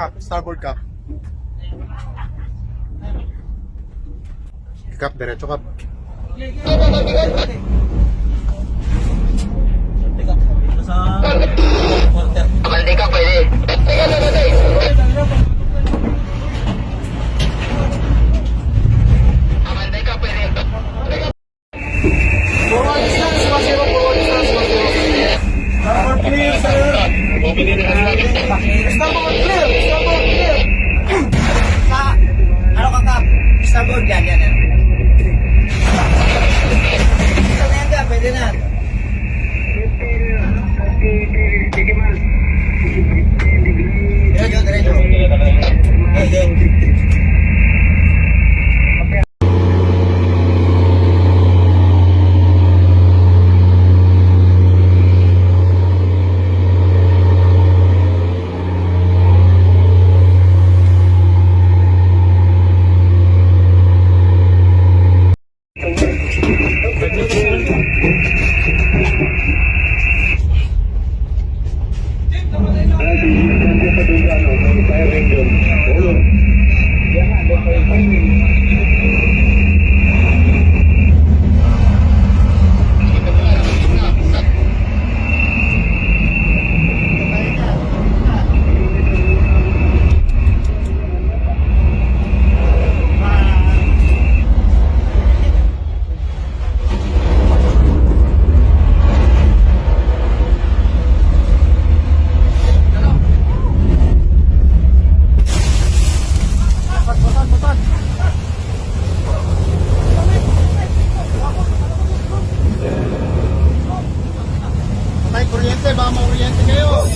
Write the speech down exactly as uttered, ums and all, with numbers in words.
Cap, starboard cap. Cap, diretso cap. Sa quarter. Abante ka, pwede. Abante ka, pwede. Forward distance, one zero, forward distance, one zero. Starboard clear, sir. Starboard clear, starboard clear. Sa, ano ka, Kap? Starboard, yan, yan, yan. Pwede na yan, Kap, pwede na. Diretso, diretso. Okay, okay. May kuryente, baka makuryente kayo.